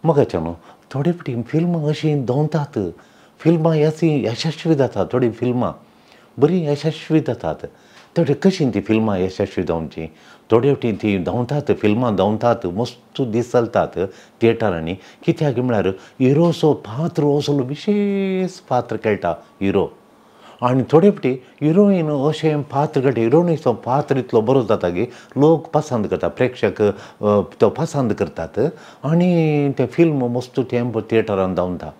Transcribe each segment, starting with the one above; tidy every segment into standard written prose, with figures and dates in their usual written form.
मोगाचें न्हू थोडे फावटी फिल्मां अशीं दवतात, फिल्मां अशीं यशस्वी जातात, थोडीं फिल्मां बरीं यशस्वी जातात। थोडे कशीं तीं फिल्मां यशस्वी जावचीं, थोडे फावटी तीं धांवतात, फिल्मां धांवतात, मस्त दीस चलतात थिएटरांनी। कित्याक म्हळ्यार हिरोचो पात्र असलो विशेश पात्र खेळटा हिरो, आनी थोडे फावटी हिरोईन अशें पात्र खेळटा, हिरोईनीचो पात्र इतलो बरो जाता की लोक पसंद करता, प्रेक्षक तो पसंद करतात आनी तें फिल्म मस्त तें थिएटरान धांवता।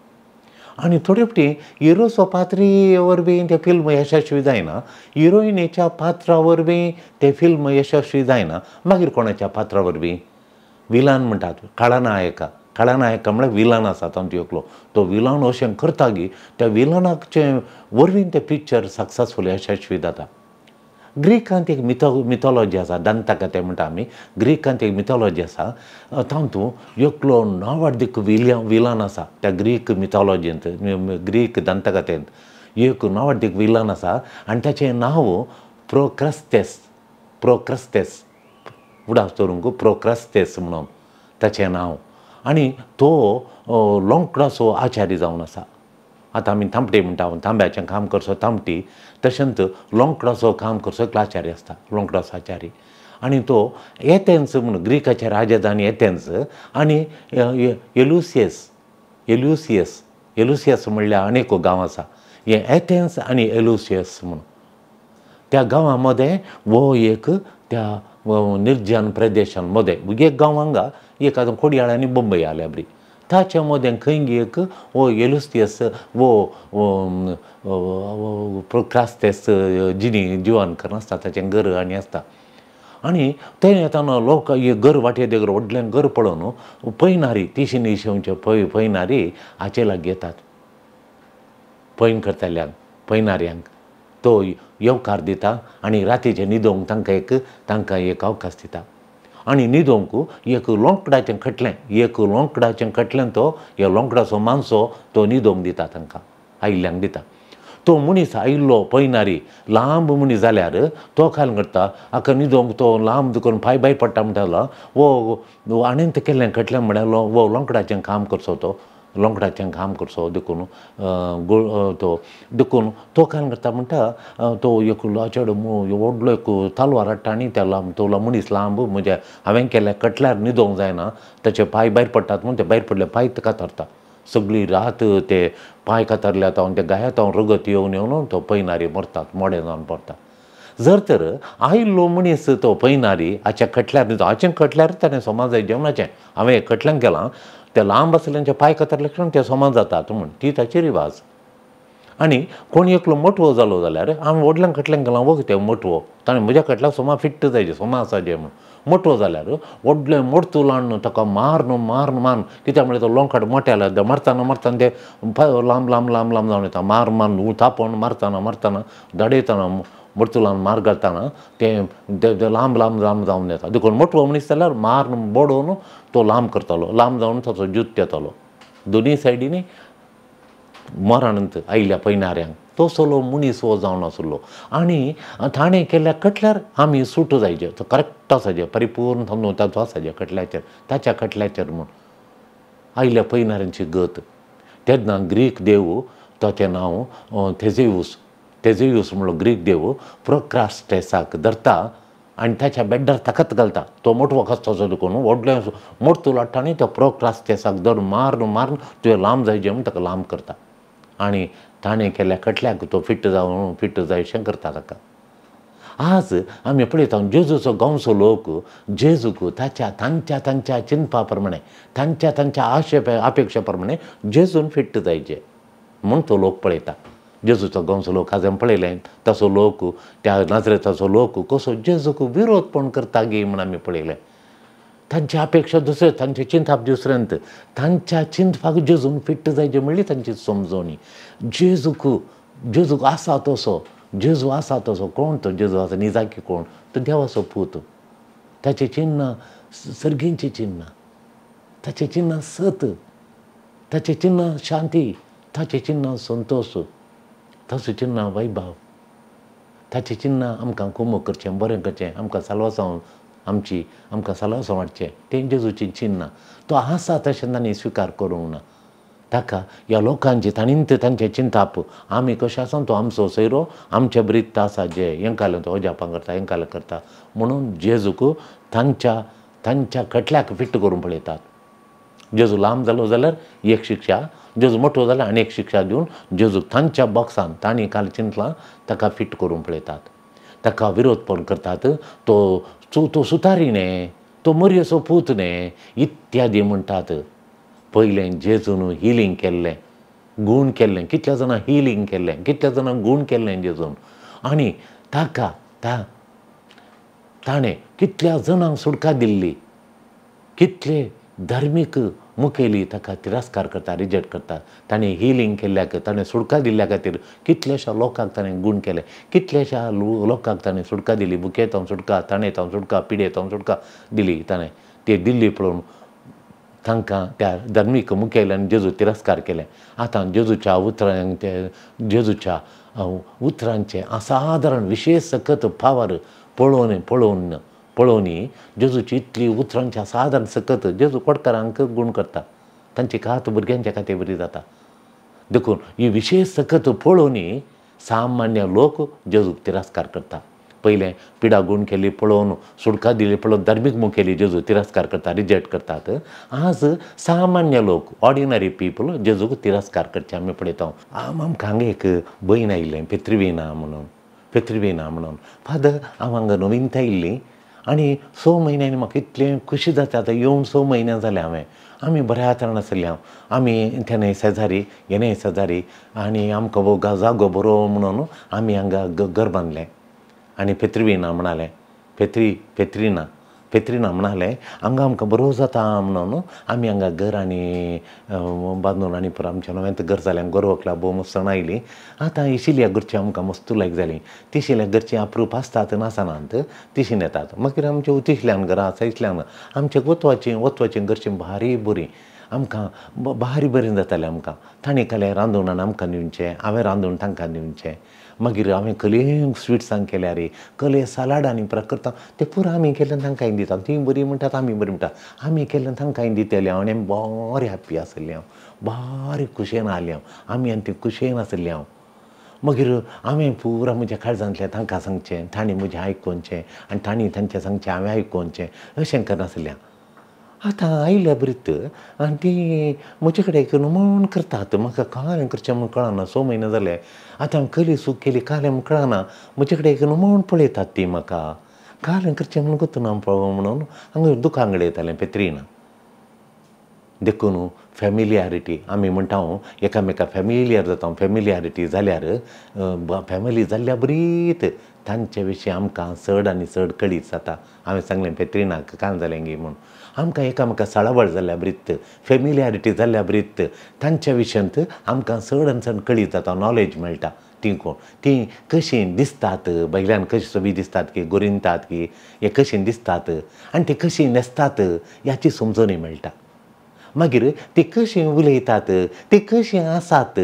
आनी थोडे फावटी हिरोचो पात्री वरवीं तें फिल्म यशस्वी जायना, हिरोईनीच्या पात्रा वरवीं तें फिल्म यशस्वी जायना, मागीर कोणाच्या पात्रा वरवीं? विलन म्हणटात, खळनायका, खळनायका म्हळ्यार विलन आसा तांचो एकलो, तो विलन अशें करता की त्या विलनाचे वरवीं तें पिक्चर सक्सेसफूल यशस्वी जाता। ग्रीकांत एक मिथोलॉजी आसा, दंतकथा म्हणटा आमी, ग्रीकांत एक मिथोलॉजी आसा, तातूंत एकलो नांवाडदीक विलन आसा। त्या ग्रीक मिथोलॉजींत, ग्रीक दंतकथेंत एक नांवाडदीक विलन आसा आनी ताचें नांव प्रोक्रस्तेस, प्रोक्रस्तेस, उडास दवरूंक प्रोक्रस्तेस म्हणून ताचें नांव। आनी तो लोंकडाचो आचारी जावन आसा। आतां आमी तांबटे म्हणटा, तांब्याचें काम करचो तांबटी, तशेंच लोंकडाचो काम करचो एक आचारी आसता, लोंकडाचो आचारी। आनी तो एथेन्स म्हणून ग्रीकाचे राजधानी एथेन्स आनी एलुसियस, एलुसियस, एलुसियस म्हणल्यार आनी एक गांव आसा, हें एथेन्स आनी एलुसियस म्हणून त्या गांवां मदें हो एक त्या निर्जन प्रदेशान मदें एक गांव हांगा एक आतां कोडयाळ आनी बंबय आल्या बरी, ताच्या मदें खंय एक वो एलुसियस वो प्रोक्रास्तेस जिणी जिवन करनासता, ताचें घर आनी आसता। आनी तें येतना लोक घर वाटे देगर व्हडलें घर पळोवन पयनारी तिशी निशेवचे पयनारी हाचे लागीं येतात, पैन करतल्यांक पयनाऱ्यांक तो येवकार दिता आनी रातीचें न्हिदोवंक तांकां एक अवकाश दिता। आनी न्हिदोवंक एक लोंकडाचें खटलें, एक लोंकडाचें खटलें तो ह्या लोंकडाचो मानसो तो न्हिदोवंक दिता, तांकां आयिल्ल्यांक दिता। तो मनीस आयिल्लो पयनारी लांब मनीस जाल्यार तो खाल करता, हाका न्हिदोवंक तो लांब करून पांय भायर पडटा म्हणटालो, वो आनी तें केल्लें खटलें म्हळ्यार वो लोंकडाचें काम करचो, तो लोंकडाचें काम करचो देखून तो देखून तो काय करता म्हणटा, तो एक चेडो व्हडलो एक तालवार हाडटा आनी त्या लांब तो मनीस लांब म्हणजे हांवें केल्ल्या कटल्यार न्हिदोवंक जायना, ताचे पांय भायर पडटात म्हूण ते भायर पडले पांय कातरता, सगळी रात ते पांय कातरल्या तावन ते गायात हांव रगत येवन येवन तो पयनारी मरतात, मोडें जावन पडटा। जर तर आयिल्लो मनीस तो पयनारी हाच्या खटल्यार न्हिदो, हाचें खटल्यार ताणें समाजाय जेवणाचें हांवें खटल्यान केलां, ते लांब आसलें पांय कातरले क्षण ते समाज जातात म्हूण ती ताची रिवाज। आनी कोण एकलो मोटवो जालो जाल्यार हांवें व्हडल्यान खटल्यान केलां वो कितें मोटवो, ताणें म्हज्या खटल्याक सोमा फिट्ट जायचे, सोमा आसा जे म्हूण मोटवो जाल्यार व्हडलें मोडतूल हाडून ताका मारून मारून मारून, कित्याक म्हळ्यार तो लोंकाट मोट्याला मारतना मारतना ते लांब लांब लांब लांब जावन येता, मार मारून तापोवन मारतना मारतना धाडयतना मोडतुलान मार घालतना तें लांब लांब लांब जावन येता। देखून मोटवो मनीस जाल्यार मारून बडोवन तो लांब करतालो, लांब जावन ताचो जूत येतालो दोनूय सायडींनी मरानंत आयिल्ल्या पयनाऱ्यांक तो सलो मनीस हो जावन आसलो। आनी ताणें केल्ल्या कटल्यार आमी सुट जायचे, तो करेक्ट आसाचे, परिपूर्ण समजून ताचो आसाचे कटल्याचेर, ताच्या कटल्याचेर म्हूण आयिल्ल्या पयनाऱ्यांची गत। तेन्ना ग्रीक देव ताचें नांव थेजेयूस, थेजेयूस म्हणलो ग्रीक देव प्रोक्रास्टेसाक धरता आनी ताच्या बेड्डार ताकत घालता, तो मोटवो कसतो देखून व्हडलें मोटतूल हाडटा आनी त्या प्रोक्रास्टेसाक धरून मारून मारून तुवें लांब जायचें म्हूण ताका लांब करता आनी ताणें केल्ल्या खटल्याक तो फिट्ट जावन फिट्ट जायशें करता ताका। आज आमी पळयता जेजूचो गांवचो लोक जेजूक ताच्या तांच्या तांच्या चिंतपा प्रमाणे तांच्या तांच्या आशे अपेक्षा प्रमाणे जेजून फिट्ट जायचे म्हूण तो लोक पळयता। जेजूचो गांवचो लोक आज आमी पळयलें तसो लोक त्या नाजरेताचो लोक कसो जेजूक विरोध पण करता गी म्हूण आमी पळयलें। तांची अपेक्षा दुसरें, तांचें चिंतप दुसऱ्यांत, तांच्या चिंतपाक जेजून फिट्ट जायचे म्हणली तांची समजवणी। जेजूक जेजूक आसा तसो, जेजू आसा तसो कोण तो जेजू आसा निजाकी कोण तो देवाचो पूत, ताचें चिन्ह सर्गींचें चिन्ह, ताचें चिन्ह सत, ताचें चिन्ह शांती, ताचें चिन्ह संतोश, ताचें चिन्ह वैभव, ताचें चिन्ह आमकां कुमक करचें, बरें करचें, आमकां साल्वासांव आमची आमकां सलावसां वाडचें तें जेजूची चिन्नां तो आसा तशें तांणी स्विकार करूंक ना. ताका ह्या लोकांची ताणींत तांचें चिंताप आमी कशें आसा तो आमचो सोयरो आमचे ब्रित्त आसा जे हेंकालें तो अजापां करता हेंकालें करता म्हणून जेजूक तांच्या तांच्या कटल्याक फिट्ट करूंक पळयतात. जेजू लांब जालो जाल्यार एक शिक्षा, जेजू मोठो जाल्यार आनी एक शिक्षा दिवन जेजूक तांच्या बॉक्सान तांणी काल चिंतलां ताका फिट करूंक पळयतात. ताका विरोध पण करतात. तो तो सुतारी न्हे, तो मरयेचो पूत न्हे इत्यादी म्हणटात. पयलें जेजून हिलींग केल्लें, गूण केल्लें, कितल्या जाणां हिलींग केल्लें, कितल्या जाणां गूण केल्लें जेजून. आनी ताका ताणें कितल्या जाणांक सुटका दिल्ली, कितले धार्मीक मुखेली ताका तिरस्कार करता, रिजेक्ट करता. ताणें हिलींग केल्ल्या, ताणें सुटका दिल्ल्या खातीर कितल्याश्या लोकांक ताणें गूण केलें, कितल्याश्या लोकांक ताणें सुटका दिली, भुकेतावन सुटका, ताणेतावन सुटका, पिडेतावन सुटका दिली ताणें. ते दिल्ली पळोवन तांकां त्या धार्मीक मुखेल्यान जेजू तिरस्कार केलें. आतां जेजूच्या उतरांचे जेजूच्या उतरांचें असाधारण विशेश सकत पावर पळोवन पळोवन पळोवनी जेजूची इतली उतरांची असाधारण सकत जेजू कोटकारांक गूण करता, तांची कात भुरग्यांच्या खातीर बरी जाता. देखून ही विशेश सकत पळोवनी सामान्य लोक जेजूक तिरस्कार करता. पयलें पिडा गूण केली पळोवन, सुटका दिली पळोवन धार्मीक मुखेली जेजू तिरस्कार करता, रिजेक्ट करतात. आज सामान्य लोक, ऑर्डिनरी पीपल जेजूक तिरस्कार करचे आमी पळयता. आमकां हांगा एक भयण आयिल्लें, पेत्रिविना म्हणून, पेत्रिविना म्हणून. फादर, हांव हांगा नवीनता आयिल्ली आनी 6 म्हयन्यांनी म्हाका इतलें खुशी जाता. आतां येवन 6 म्हयने जाले हांवें. आमी बऱ्या तरान आसले. हांव आमी तेणे शेजारी हेणे शेजारी आनी आमकां हो जागो बरो म्हणून आमी हांगा घर बांदलें. आनी पेत्रिविना म्हणालें, पेत्रिना पेत्रिना म्हणालें हांगा आमकां बरो जाता म्हणून आमी हांगा घर आनी बांदून आनी पुरो आमचें नवेंच घर जालें. गोरवकला भोव मस्त आयली. आतां इशिल्या घरची आमकां मस्त लायक जाली. तिशिल्या घरचीं अप्रूप आसतात नासनात, तिशीन येतात. मागीर आमच्या तिसल्यान घरां आसा, इतल्यान आमच्या वतवाचीं वतवाचीं घरचीं भारी बरीं आमकां भारी बरीं जातालें आमकां. तांणी कालें रांदून आनी आमकां दिवचें, हांवें रांदून तांकां दिवचें. मागीर हांवें कले स्विट्सां केल्यार, कले सालाड आनी करता ते पुरो आमी केल्ल्यान तांकां दिता. तीं बरीं म्हणटात, आमी बरीं म्हणटात. आमी केल्ल्यान तांकां दितलें हांव आनी बरें हॅप्पी आसलें हांव, भारी खुशयेन आहलें हांव. आमी आनी ती खुशयेन आसलें हांव. मागीर हांवें पुरा म्हज्या काळजांतलें तांकां सांगचें, तांणी म्हजें आयकोवचें आनी तांणी तांचें सांगचें हांवें आयकोवचें, अशें करनासलें हांव. आतां आयल्या बरीत आनी ती म्हजे कडेन एक म्हण करतात. म्हाका कांय करचें म्हूण कळना. 6 म्हयने जाले आतां हांवें कली सूक केली कालें म्हूण कळना. म्हजे कडेन एक म्हण पळयतात ती म्हाका, कालें करचें म्हूण गोतना पळोवं म्हणून हांगा दुकान कडेन येतालें पेत्रिना. देखून फॅमिलियारिटी आमी म्हणटा एकामेका फॅमिलियर जाता. फॅमिलियारिटी जाल्यार फॅमिली जाल्ल्या बरीत तांचे विशीं आमकां चड आनी चड कळीत जाता. हांवें सांगलें पेत्रिनाक कांय जालें गी म्हूण. आमकां एकामेका साळावळ जाल्ल्या बरीत, फॅमिलियारिटी जाल्ल्या बरीत तांच्या विशयांत आमकां चड आनी चड कळीत जाता, नॉलेज मेळटा. तीं कोण, तीं कशीं दिसतात, भायल्यान कशीं सोबीत दिसतात की गोरिंतात की हे कशीं दिसतात आनी ते कशीं न्हेसतात ह्याची समजणी मेळटा. मागीर ती कशीं उलयतात, ती कशीं आसात,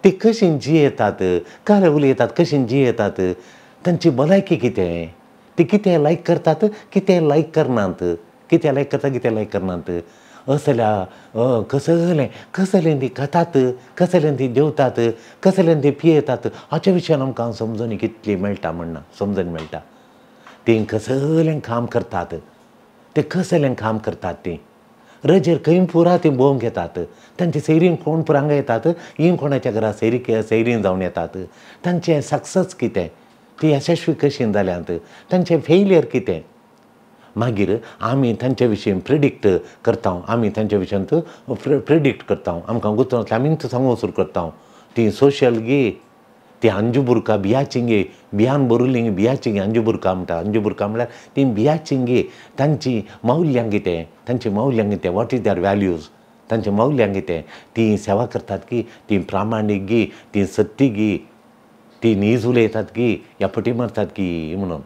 ती कशीं जियेतात, काय उलयतात, कशीं जियेतात, तांची भलायकी कितें, ती कितें लायक करतात, कितें लायक करनात, कितें लायक करतात, कितें लायक करनात, असल्या कसलें कसलें ती खातात, कसलें ती जेवतात, कसलें ती पियेतात हाच्या विशयान आमकां समजणी कितली मेळटा म्हणना, समजणी मेळटा. तीं कसलें काम करतात, ते कसलें काम करतात, तीं रजेर खंय पुरा तीं भोंवंक येतात, तांचे सैरीन कोण पुरा हांगा येतात, हीं कोणाच्या घरा सैरीन जावन येतात, तांचें सक्सेस कितें, ती यशस्वी कशीं जाल्यांत, तांचें फेलियर कितें. मागीर आमी तांचे विशीं प्रिडिक्ट करता, आमी तांच्या विशयांत प्रिडिक्ट करता. आमकां गुंतवणूक आमीच सांगूंक सुरू करता. ती सोशल गे, ती अंजुबुरका बियाचिंगे, बियान बरुलिंग बियाचिंगे अंजुबुरका म्हणटा. अंजुबुरका म्हळ्यार ती बियाचिंगे, तांची मौल्यां कितें, तांची मौल्यां कितें, what is there values, तांची मौल्यां कितें, ती सेवा करतात की, ती प्रामाणीक गी, ती सत्य गी, ती नीज उलयतात की, या फटी मारतात की म्हणून.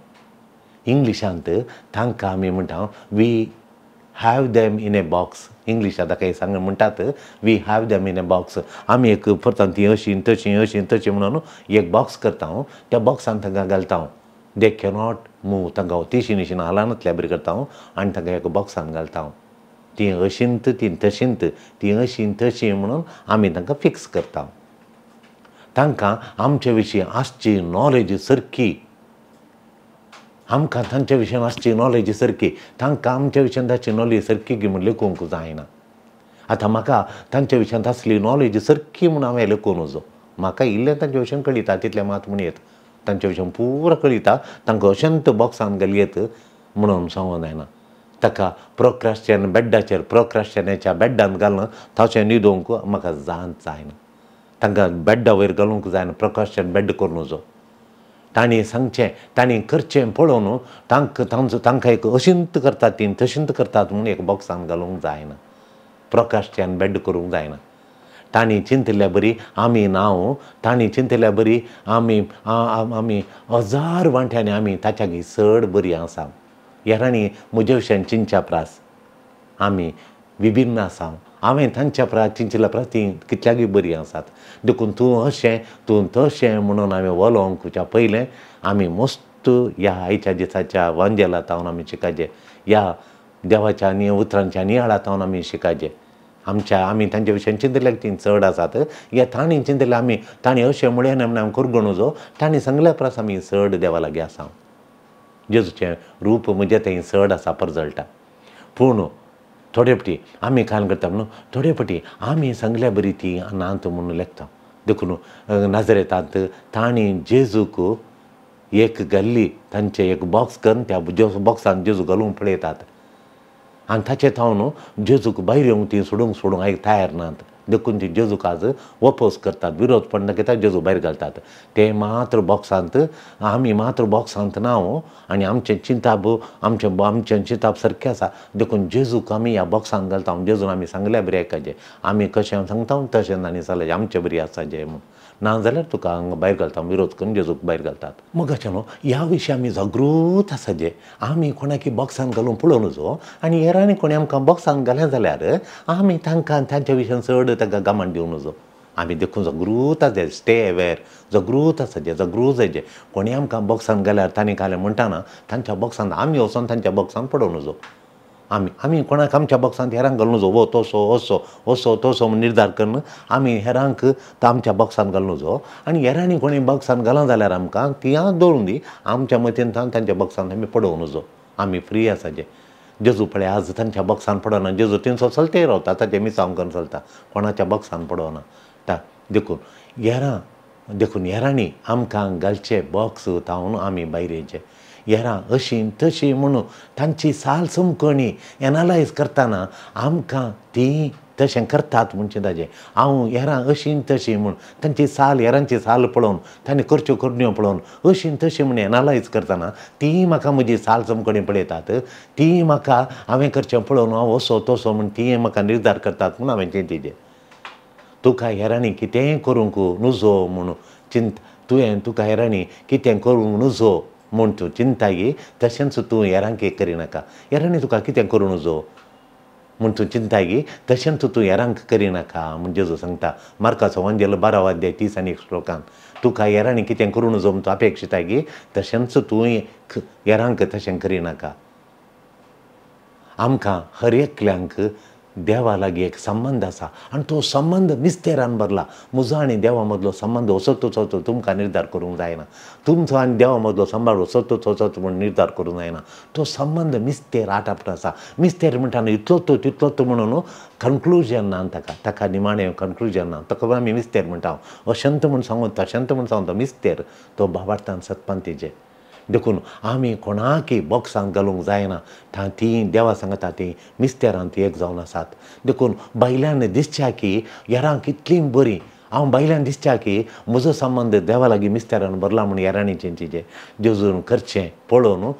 इंग्लिशांत तांकां आमी म्हणटा we have them in a box. इंग्लिशांत ताका सांग म्हणटात we have them in a box. आमी एक परतान ती अशी तशी अशी तशी म्हणून एक बॉक्स करता, त्या बॉक्सान तांकां घालता. They cannot move. तांकां तिशी निशीन हालानातल्या बरी करता हांव आनी तांकां एका बॉक्सान घालता हांव. तीं अशींत तीं तशींत तीं अशीं तशीं म्हणून आमी तांकां फिक्स करता. तांकां आमचे विशीं आसची नॉलेज सारकी, आमकां तांच्या विशयान आसची नॉलेज सारकी, तांकां आमच्या विशयान ताची नॉलेज सारकी म्हूण लेखूंक जायना. आतां म्हाका तांच्या विशयांत आसली नॉलेज सारकी म्हूण हांवें लेखूं नजो. म्हाका इल्लें तांच्या विशयान कळिता तितलें मात म्हण येत, तांच्या विशयान पुरो कळिता. तांकां अशंत बॉक्सान घालयेत म्हणून सांगूंक जायना. ताका प्रोक्रास्टिनेशन बेड्डाचेर प्रोक्रास्टिनेशनाच्या बेड्डान घालून ताचें न्हिदोवंक म्हाका जाण जायना. तांकां बेड्डा वयर घालूंक जायना, प्रोक्रास्टिनेशन बेड करूं नजो. तांणी सांगचें तांणी करचें पळोवन तांकां तांचो तांकां एक अशींत करतात तीं तशींत करतात म्हणून एक बॉक्सान घालूंक जायना, प्रोक्रास्टिनेशन बेड करूंक जायना. तांणी चिंतल्या बरी आमी नांव, तांणी चिंतल्या बरी आमी आमी हजार वांट्यांनी आमी ताच्यागी चड बरी आसा. हेरांनी म्हज्या विशयान चिंतच्या प्रास आमी विभिन्न आसा. हांवें तांच्या प्रास चिंतल्या प्रास तीं कितल्याकय बरीं आसात. देखून तूं अशें तूं तशें म्हणून हांवें उलोवंकच्या पयलें आमी मस्त ह्या आयच्या दिसाच्या वांजेला तावन आमी शिकाचे, ह्या देवाच्या आनी उतरांच्या नियाळा तावन आमी शिकाचे. आमच्या आमी तांच्या विशयान चिंतल्याक तीं चड आसात. ह्या तांणी चिंतल्या आमी तांणी अशें म्हळें ना म्हणून आमी करगो नजो. तांणी सांगल्या प्रास आमी चड देवा लागीं आसा. जेजूचें रूप म्हजें थंय चड आसा परजळटा. पूण थोडे फावटी आमी काल करता म्हणून थोडे फावटी आमी सांगल्या बरी ती नात म्हणून लेखता. देखून नाजरेतांत तांणी जेजूक एक घाल्ली तांचें एक बॉक्स करून त्या बॉक्सान जेजू घालूंक पळयतात आनी ताचे थावन जेजूक भायर येवंक ती सोडूंक सोडूंक आयक तयार नात. देखून ती जेजूक आज ओपोज करतात, विरोध पण दाखयतात, जेजू भायर घालतात. ते मात्र बॉक्सांत आमी मात्र बॉक्सांत ना आनी आमचें चिंताप आमचें आमचें चिंताप सारकें आसा. देखून जेजूक आमी ह्या बॉक्सांत घालता. जेजून आमी सांगल्या बरी आयकाचें, आमी कशें सांगता तशें आनी चलचें, आमचें बरी आसा जें म्हूण. ना जाल्यार तुका हांगा भायर घालता, विरोध करून जेजूक भायर घालतात. मोगाचे न्हू ह्या विशय आमी जागृत आसा जे आमी कोणाकी बॉक्सान घालून पळोवं नजो आनी हेरांनी कोणी आमकां बॉक्सान घालें जाल्यार आमी तांकां तांच्या विशयान चड तांकां गमान दिवं नजो. आमी देखून जागृत आसा, स्टे अवेर, जागृत आसा जे, जागृत जायचे. कोणी आमकां बॉक्सान घाल्यार तांणी घालें म्हणटाना तांच्या बॉक्सान आमी वचोन तांच्या बॉक्सान पडोवं नजो. आमी आमी कोणाक आमच्या बॉक्सांत हेरांक घालूं नजो, हो तसो असो असो तसो म्हूण निर्धार करून आमी हेरांक आमच्या बॉक्सान घालूं नजो. आनी हेरांनी कोणी बॉक्सान घालां जाल्यार आमकां ती दवरून दी, आमच्या मतीन तांच्या बॉक्सान आमी पडोवं नजो. आमी फ्री आसा जे. जेजू पळय आज तांच्या बॉक्सान पडना, जेजू तिनसो चलते रावता, ताचें मिसांव करून चलता, कोणाच्या बॉक्सान पडना. देखून हेरां देखून हेरांनी आमकां घालचे बॉक्स तावन आमी भायर येवचें. हेरां अशीं तशीं म्हणून तांची साल चमकणी एनालायज करतना आमकां तीं तशें करतात म्हणचें ताजें. हांव हेरां अशीं तशीं म्हूण तांची साल हेरांची साल पळोवन तांणी करच्यो करण्यो पळोवन अशीं तशीं म्हूण एनालायज करतना तीं म्हाका म्हजी साल चमकणी पळयतात, तीं म्हाका हांवें करचें पळोवन हांव असो तसो म्हूण तीं म्हाका निर्धार करतात म्हूण हांवें चिंतिचें. तुका हेरांनी कितेंय करूंक नजो म्हूण चिंत तुवें तुका हेरांनी कितें करूंक नजो म्हूण तूं चिंतागी, तशेंच तूं हेरांक करिनाका. हेरांनी तुका कितें करूं नजो म्हूण तूं चिंतागी, तशेंच तूं हेरांक करिनाका म्हूण जेजू सांगता मार्काचो वंजेल 12 अध्याय 30 श्लोकान. तुका हेरांनी कितें करूं नजो म्हूण तूं अपेक्षितागी, तशेंच तूं हेरांक तशें करिनाका. आमकां हर एकल्यांक देवा लागीं एक संबंद आसा आनी तो संबंद मिस्तेरान भरला. म्हजो आनी देवा मदलो संबंद असोच असो तुमकां निर्धार करूंक जायना. तुमचो आनी देवा मदलो संबंद असोच असोच म्हूण निर्धार करूंक जायना. तो संबंद मिस्तेर आटापट आसा. मिस्तेर म्हणटा न्हू इतलोच तो तितलोच म्हणून कन्क्लुजन ना ताका, ताका निमाणें कन्क्लुजन ना. ताका आमी मिस्तेर म्हणटा. अशंत म्हूण सांगून तशंत म्हूण सांगता मिस्तेर तो भावार्थान सत्पांतीचें. देखून आमी कोणाकय बॉक्सांत घालूंक जायना. तीं देवा सांगता तीं मिस्तेरांत एक जावन आसात. देखून बायल्यान दिसच्या की हेरांक इतलीं बरीं, हांव बायल्यान दिसच्या की म्हजो संबंद देवा लागीं मिस्तेरान भरला म्हूण हेरांनी चिंतिचें. जेजून करचें पळोवन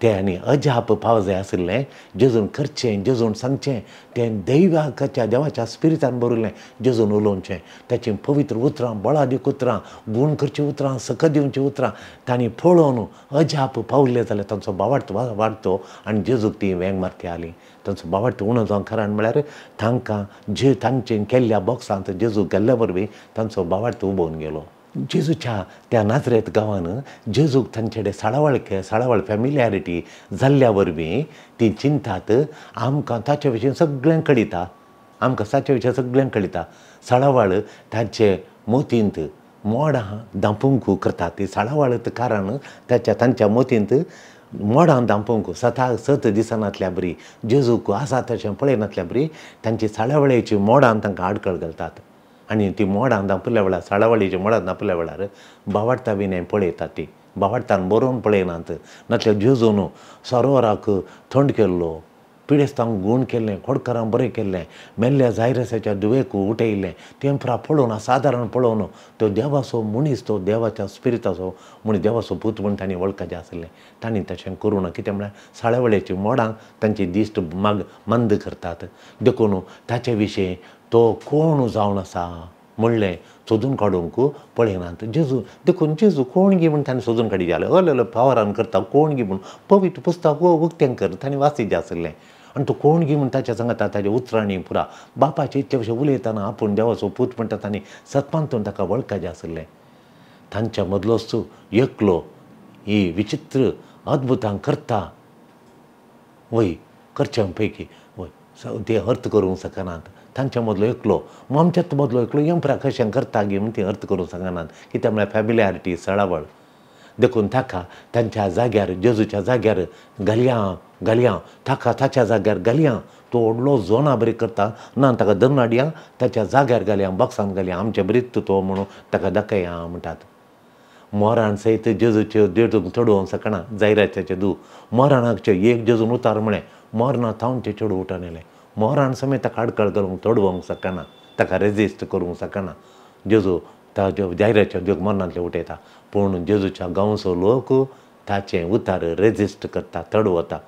तें आनी अजाप पाव जाय आशिल्लें. जेजून करचें, जेजून सांगचें तें दैवाच्या देवाच्या स्पिरितान भरिल्लें. जेजून उलोवचें ताचीं पवित्र उतरां, बळादीक उतरां, गूण करचीं उतरां, सकत दिवचीं उतरां तांणी पळोवन अजाप पावले जाल्यार तांचो भावार्थ वाडतो आनी जेजूक ती वेंग मारती आली. तांचो भावार्थ उणो जावंक कारण म्हळ्यार तांकां जे तांचे केल्ल्या बॉक्सांत जेजूक गेल्ल्या वरवीं तांचो भावार्थ उबोवन गेलो. जेजूच्या त्या नाजरेत गांवान जेजूक तांचे कडेन साळावळ साळावळ फॅमिलियारिटी जाल्ल्या वरवीं ती चिंतात आमकां ताचे विशीं सगळ्यांक कळिता, आमकां ताचे विशीं सगळ्यांक कळिता। साळावळ तांचे मोतींत मोडां दांपूंक करतात ती साळावळ कारण ताच्या तांच्या मोतींत मोडां दांपूंक सता सत दिसनातल्या बरी जेजूक आसा तशें पळयनातल्या बरी तांची साळावळेची मोडां तांकां आडखळ घालतात आनी ती मोडां दांपल्या वेळार साळावळीची मोडां दांपल्या वेळार बावाडटा बी पळयतात ती बावाडटान बरोवन पळयनात नातल्यार जेजून सरोवराक थंड केल्लो, पिडेस्तांक गूण केल्लें, खोडकारांक बरें केल्लें, मेल्ल्या जायरसाच्या दुवेक उठयल्लें, तें पुरा पळोवन सादारण पळोवन तो देवाचो मनीस, तो देवाच्या स्पिरिताचो म्हण देवाचो पूत म्हण तांणी वळखाचें आसलें। तांणी तशें करूं ना, कितें म्हळ्यार साळावळेची मोडां तांची दिश्ट माग मंद करतात। देखून ताचे विशीं तो कोण जावन आसा म्हणलें सोदून काडूंक पळयनात जेजू। देखून जेजू कोण गी म्हूण ताणें सोदून काडी जालें, अल पावरान करता कोण गी म्हूण पवित्र पुस्तक उक्तें कर ताणें वाचीत आसलें आनी तो कोण गी म्हूण ताच्या सांगता ताच्या उतरांनी पुरा बापाचे इतले भशेन उलयतना आपूण देवाचो पूत म्हणटा तांणी सतमानतून ताका वळखाचें आसलें। तांच्या मदलोच एकलो ही विचित्र अद्भुतां करता वय करच्या पैकी वय ते अर्थ करूंक शकनात। तांच्या मदलो एकलो आमच्याच मदलो एकलो यंप्रा कशें करता गी म्हण ती अर्थ करूंक शकनात, कित्याक म्हळ्यार फॅमिलियारिटी सळावळ। देखून ताका तांच्या जाग्यार जेजूच्या जाग्यार घालया घालया, ताका ताच्या जाग्यार घालया, तो व्हडलो जोना बरी करता ना ताका धरून हाडया ताच्या जाग्यार घालया, बॉक्सान घालया, आमचे बरीच तो म्हणून ताका दाखया म्हणटात। मोरान सयत जेजूच्यो जेजूक चडोवंक शकना जायराच्याचे दू मोरानाचे एक जेजून उतार म्हळें मोरना थावन ते चेडूं उठून येयलें। मोरान समेत ताका आडखळ करूंक चडोवंक शकना, ताका रेजिस्ट करूंक शकना। जेजू ताज्यो जायराच्या देव मरणांतले उठयता, पूण जेजूच्या गांवचो लोक ताचें उतार रेजिस्ट करता, तडवता,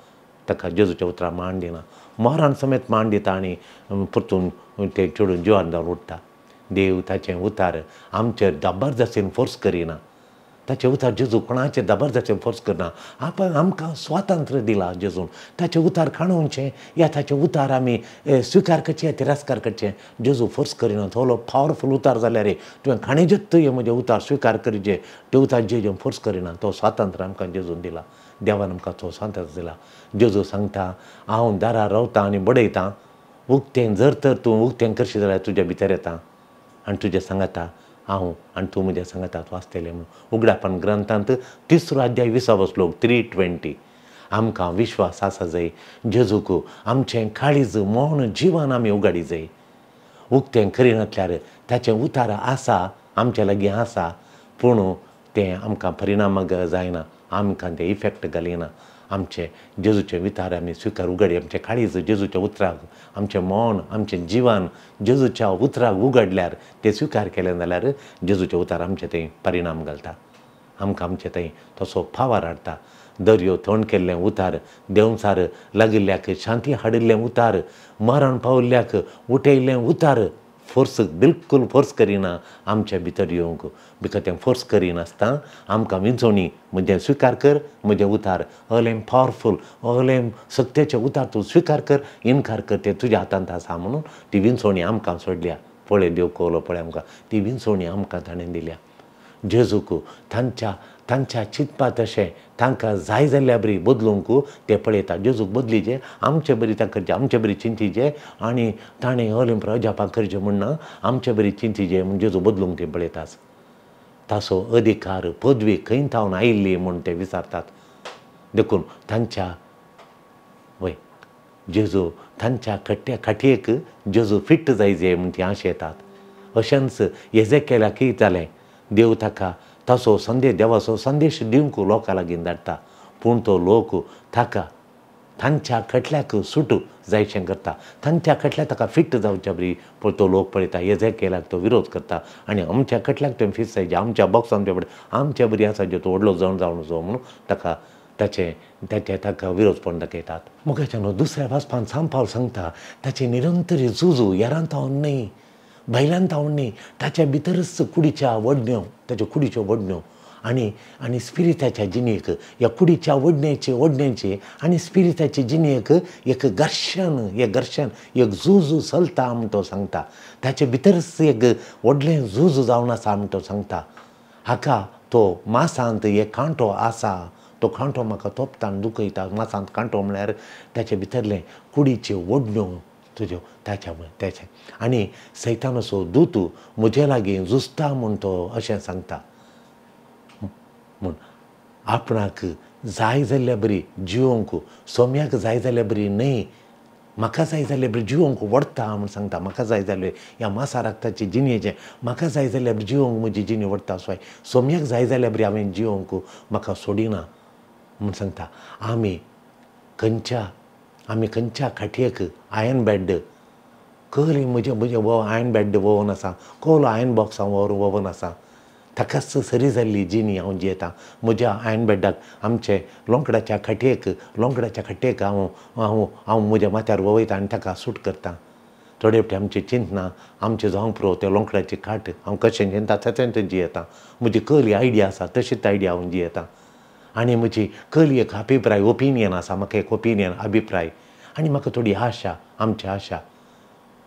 ताका जेजूच्या उतरां मान दिना, मोरान समेत मान दिता आनी परतून ते चेडून जिवान जावन उठता। देव ताचें उतार आमचेर जबरदस्तीन फोर्स करिना, ताचें उतार जेजू कोणाचें जबरदस्तीन फोर्स करना। आपण आमकां स्वातंत्र्य दिला जेजून, ताचें उतार खाणोवचें या ताचें उतार आमी स्विकार करचें या तिरस्कार करचें, जेजू फोर्स करिना। थोडो पावरफूल उतार जाल्यार रे तुवें खाणेजत हे म्हजें उतार स्विकार करचें, ते उतार जेजून फोर्स करिना। तो स्वातंत्र्य आमकां जेजून दिला, देवान आमकां तो स्वातंत्र्य दिला। जेजू सांगता हांव दारार रावतां आनी बडयतां, उक्तें जर तर तूं उक्तें करशी जाल्यार तुज्या भितर येता आनी तुजें सांगता हांव आनी तूं म्हज्या सांगता तूं आसतलें म्हणून। उगडापण ग्रंथांत 3रो अध्याय 20वो श्लोक 3:20 आमकां विश्वास आसा जाय जेजूक आमचें काळीज मौन जिवन आमी उगाडी जाय। उक्तें करिनातल्यार ताचें उतार आसा आमच्या लागीं आसा, पूण तें आमकां परिणाम जायना, आमकां तें इफेक्ट घालिना। आमचे जेजूचे विचार आमी स्विकार उगडी आमचे काळीज जेजूच्या उतराक, आमचें मौन आमचें जिवन जेजूच्या उतराक उगडल्यार ते स्विकार केलें जाल्यार जेजूचे उतार आमचे थंय परिणाम घालता, आमकां आमचे थंय तसो पावर हाडटा। दर्यो थंड केल्लें उतार, देंवचार लागिल्ल्याक शांती हाडिल्लें उतार, मरण पाविल्ल्याक उठयल्लें उतार फोर्स बिलकूल फोर्स करिना आमच्या भितर येवंक, बिकॉज तें फोर्स करिनासतना आमकां विंचोवणी म्हजें स्विकार कर म्हजें उतार अलें पावरफूल अलें सक्तेचें उतार तूं स्विकार कर इनकार कर तें तुज्या हातांत आसा म्हणून ती विंचोवणी आमकां सोडल्या। पळय देव कोलो पळय आमकां ती विंचोवणी आमकां ताणें दिल्या। जेजूक तांच्या तांच्या चिंतपा तशें तांकां जाय जाल्ल्या बरी बदलूंक ते पळयता। जेजूक बदलीचे आमचे बरी तांकां करचें, आमचे बरी चिंतीचे आनी ताणें अलें अजापां करचें म्हण ना, आमचे बरी चिंतीचे म्हूण जेजू बदलूंक ते पळयतात। ताचो अधिकार पदवी खंय थावन आयिल्ली म्हूण ते विचारतात। देखून तांच्या वय जेजू तांच्या कट्ट्या खाटयेक जेजू फिट जायजे म्हूण ती आश येतात। अशेंच एजेकेलाक कितें जालें, देव ताका ताचो संदेश देवाचो संदेश दिवंक लोकां लागीं धाडटा, पूण तो लोक ताका तांच्या खटल्याक सुट जायशें करता, तांच्या खटल्याक ताका फिट जावच्या बरी पूण तो लोक पळयता एजेकेलाक तो विरोध करता आनी आमच्या खटल्याक तुवें फिट जायचे, आमच्या बॉक्सान तुवें आमच्या बरी आसा जो तो व्हडलो जावन जावन जो म्हणून ताका ताचें ताचे ताका विरोधपण दाखयतात। मुखाच्यान दुसऱ्या वाचपान सांपाव सांगता ताची निरंतर झुजू येरांतावन न्हय भायल्यान थावन न्हय, ताच्या भितरच कुडीच्या वडण्यो, ताच्या कुडीच्यो वडण्यो आनी आनी स्पिरिताच्या जिणेक, ह्या कुडीच्या वडण्याचे वडण्याचे आनी स्पिरिताचे जिणेक एक घर्शण, एक घर्शण एक झूज चलता म्हण तो सांगता। ताचे भितरच एक व्हडलें झूज जावन आसा म्हण तो सांगता। हाका तो मासांत एक कांटो आसा, तो कांटो म्हाका तोपता आनी दुखयता। मासांत कांटो म्हळ्यार ताचे भितरलें कुडीच्यो ओडण्यो तुज्यो ताच्या तेचें आनी सैतानाचो दूत म्हजे लागीं झुजता म्हूण तो अशें सांगता। म्हूण आपणाक जाय जाल्ल्या बरी जिवोंक, सोम्याक जाय जाल्ल्या बरी न्हय, म्हाका जाय जाल्ले बरी जिवोंक व्हरता म्हूण सांगता। म्हाका जाय जाल्ले ह्या मासा राखताचे जिणेचें म्हाका जाय जाल्ल्या बरी जिवोंक म्हजी जिणी व्हरता स्वाय, सोम्याक जाय जाल्ल्या बरी हांवें जिवोंक म्हाका सोडिना म्हूण सांगता। आमी खंयच्या खाटयेक आयन बेड कहली म्हजें म्हजें आयन बेड वोवन आसा, कहलो आयन बॉक्स हांव वोवन आसा, ताकाच सरी जाल्ली जिणी हांव जियेतां। म्हज्या आयन बेडाक आमचे लोंकडाच्या खाटयेक हांव हांव हांव म्हज्या माथ्यार वयता आनी ताका सूट करता। थोडे फावटी आमचें चिंतना आमचें जावंक पुरो त्या लोंकडाची खाट हांव कशें चिंता तशें जियेतां। म्हजी कहली आयडिया आसा तशीच आयडिया हांव जियेतां आनी म्हजी कहली एक अभिप्राय ओपिनियन आसा, म्हाका एक ओपिनियन अभिप्राय आनी म्हाका थोडी आशा, आमची आशा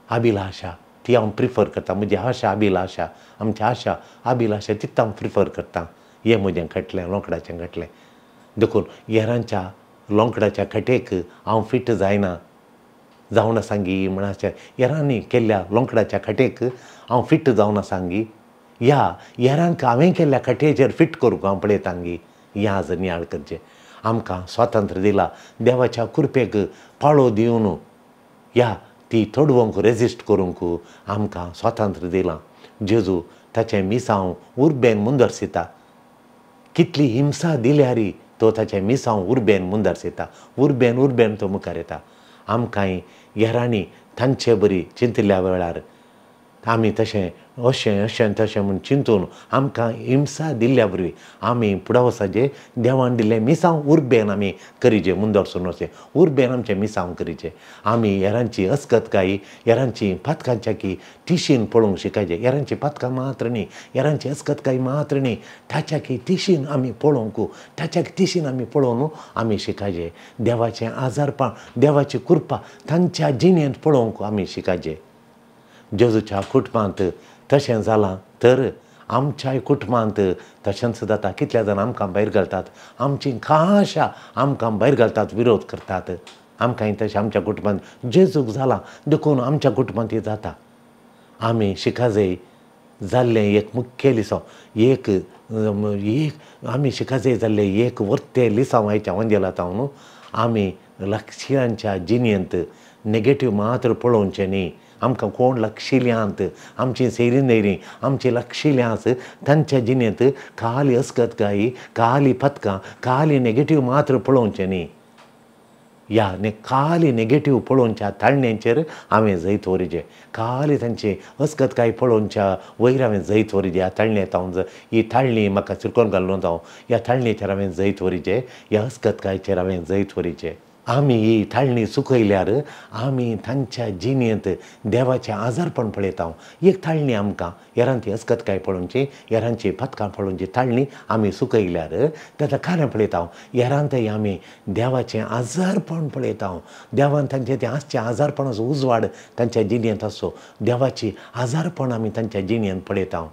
अभिलाशा ती हांव प्रिफर करता। म्हजी आशा अभिलाशा आमची आशा अभिलाशा तीच हांव प्रिफर करता। हें म्हजें खटलें लोंकडाचें खटलें। देखून हेरांच्या लोंकडाच्या खटेक हांव फिट जायना जावन आसांगी म्हण अशें हेरांनी केल्ल्या लोंकडाच्या खटेक हांव फिट जावन आसांगी, ह्या हेरांक हांवें केल्ल्या खटयेचेर फिट करूंक हांव पळयतांगी। हें आज नियाळ करचें। आमकां स्वातंत्र्य दिलां देवाच्या कृपेक पाळो दिवन ह्या ती थोडवंक रेजिस्ट करूंक आमकां स्वातंत्र्य दिलां। जेजू ताचें मिसांव उर्बेन मुंदरसिता, कितली हिंसा दिल्यारी तो ताचें मिसांव उर्बेन मुंदरसिता, उर्बेन उर्बेन तो मुखार येता। आमकांय हेरांनी तांचे बरी चिंतिल्ल्या वेळार आमी तशें अशें अशें तशें म्हूण चिंतून आमकां हिंसा दिल्ल्या वरवीं आमी फुडें वचपाचें देवान दिल्लें मिसांव उर्बेन आमी करिचें, मुंदरसून वचचें उर्बेन आमचें मिसांव करिचें। आमी हेरांची अस्कतकाय हेरांची पातकांच्या की तिशीन पळोवंक शिकायचें। हेरांची पातकां मात्र न्ही, हेरांची अस्कतकाय मात्र न्ही, ताच्या की तिशीन आमी पळोवंक, ताच्या तिशीन आमी पळोवन आमी शिकायचें। देवाचें आजारपण देवाची कृपा तांच्या जिणेंत पळोवंक आमी शिकायचें। जेजूच्या कुटुंबांत तशें जालां तर आमच्याय कुटुंबांत तशेंच जाता। कितल्या जाण आमकां भायर घालतात, आमची खाशा आमकां भायर घालतात, विरोध करतात। आमकांय तशें आमच्या कुटुंबांत जेजूक जालां देखून आमच्या कुटुंबांत जाता। आमी शिकाजय जाल्लें एक मुख्य लिसांव, एक एक आमी शिकाजय जाल्लें एक वर्ते लिसांव आयच्या वंजेलांत न्हू। आमी लक्षांच्या जिणेंत नेगेटीव मात्र पळोवचें न्ही। आमकां कोण लक्षिल्यांत आमची सैरी नैरी आमची लक्षिल्यांत तांच्या जिणेंत खाली अस्कतकाय खाली पतकां खाली नेगेटीव मात्र पळोवचें न्ही। ह्या खाली नेगेटीव पळोवच्या ताळण्यांचेर हांवें जैत व्हरचें, खाली तांची अस्कतकाय पळोवच्या वयर हांवें जैत व्हरचें। ह्या ताळणेंत हांव ही ताळणी म्हाका चिरकोन घालून हांव ह्या ताळणेचेर हांवें जैत व्हरचें, ह्या अस्कतकायचेर हांवें जैत व्हरचें। आमी ही ताळणी चुकयल्यार आमी तांच्या जिणेंत देवाचें आजारपण पळयता। एक ताळणी आमकां हेरांची अस्कतकाय पळोवची, हेरांची पातकां पळोवची ताळणी आमी चुकयल्यार ताका कारण पळयता। हेरांतय आमी देवाचें आजारपण पळयता। देवान तांचें तें आसचें आजारपणाचो उजवाड तांच्या जिणेंत आसचो, देवाची आजारपण आमी तांच्या जिणेंत पळयता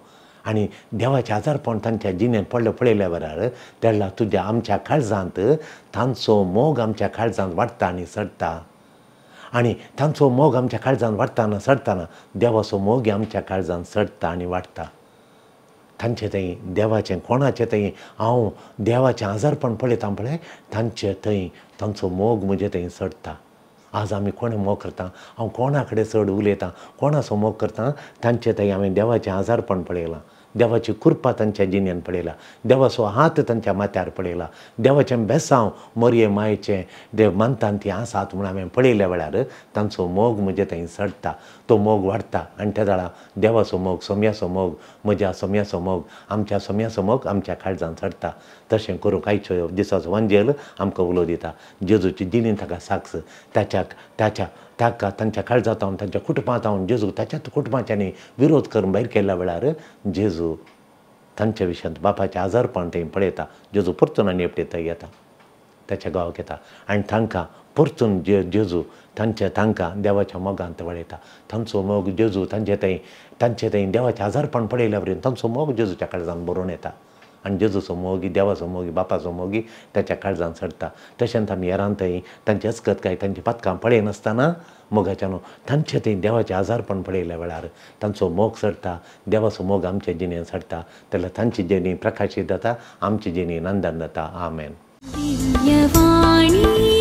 आनी देवाचें आजारपण तांच्या जिणेंत पळयल्या वेळार तेन्ना तुज्या आमच्या काळजांत तांचो मोग आमच्या काळजांत वाडटा आनी चडटा आनी तांचो मोग आमच्या काळजांत वाडटाना चडटाना देवाचो मोग आमच्या काळजांत चडटा आनी वाडटा। तांचे थंय देवाचें कोणाचें थंय हांव देवाचें आजारपण पळयता पळय तांचे थंय तांचो मोग म्हजे थंय चडटा। आज आमी कोणें मोग करता, हांव कोणा कडेन चड उलयतां, कोणाचो मोग करता, तांचे थंय हांवें देवाचें आजारपण पळयलां, देवाची कृपा तांच्या जिणेंत पळयला, देवाचो हात तांच्या माथ्यार पळयला, देवाचें बेसांव मोरये मायेचें देव मानतान ती आसात म्हूण हांवें पळयल्या वेळार तांचो मोग म्हजे थंय चडटा, तो मोग वाडटा आनी त्या वेळार देवाचो मोग, सोम्याचो मोग, म्हज्या सोम्याचो मोग, आमच्या सोम्याचो मोग आमच्या काळजान चडटा। तशें करूंक आयच्यो दिसाचो वंजेल आमकां उलो दिता। जेजूची जिणेंत ताका साक्ष ताच्या ताच्या ताका तांच्या काळजांत हांव तांच्या कुटुंबांत हांव जेजू ताच्याच कुटुंबाच्यांनी विरोध करून भायर केल्ल्या वेळार जेजू तांच्या विशयांत बापाचें आजारपण थंय पळयता। जेजू परतून आनी एकटे थंय येता, ताच्या गांवाक येता आनी तांकां परतून जेजू तांच्या तांकां देवाच्या मोगांत वळयता. तांचो मोग जेजू तांचे थंय देवाचें आजारपण पळयल्या वरीन तांचो मोग जेजूच्या काळजान भरून येता आनी जेजूचो मोगी, देवाचो मोगी, बापाचो मोगी ताच्या काळजान चडटा. तशेंच आमी हेरां थंय तांची अस्कतकाय, तांची पातकां पळयनासतना मोगाच्या न्हू तांचे थंय देवाचें आजारपण पळयल्या वेळार तांचो मोग चडटा, देवाचो मोग आमच्या जिणेंत चडटा. जाल्यार तांची जिणी प्रकाशीत जाता, आमची जिणी नंदन जाता. आमेन. दिव्यवाणी.